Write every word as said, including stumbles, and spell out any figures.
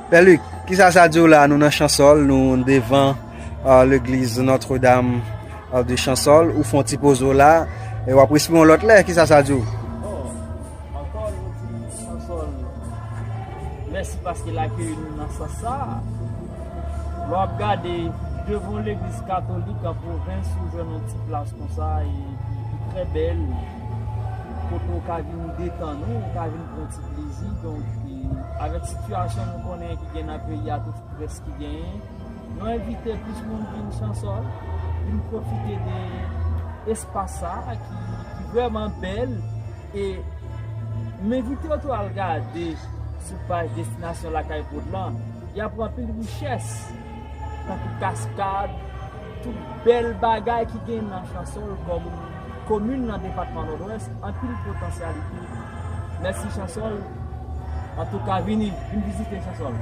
Pè Lik, kisa sa di w la? Nou nan Chansol, nou devan uh, legliz Notre Dame uh, de Chansol. Ou fè yon ti poze w la, e w ap respire yon lòt lè. Kisa sa di w? Ankò yon ti Chansol. Mèsi paske l akeyi nou nan sans sa. Lè w ap gade devan yon legliz katolik an pwovens, ou jwenn yon ti plas konsa e ki trè bèl. Kote w ka vin detann ou, ou ka vin pran ti plezi. Donk, avèk sitiyasyon nou konnen ki gen nan peyi a, tout strès ki genyen, nou envite plis moun vin Chansol, vin pwofite de espas sa ki, ki vrèman bèl. E m envite w tou al gade sou paj Destinasyon Lakay Pod lan. Y ap anpil richès, tankou kaskad, tout bèl bagay ki gen nan Chansol kòm komin nan depatman Nòdwès, anpil potansyalite. Mèsi Chansol. Antouka, vini, vin vizite Chansol.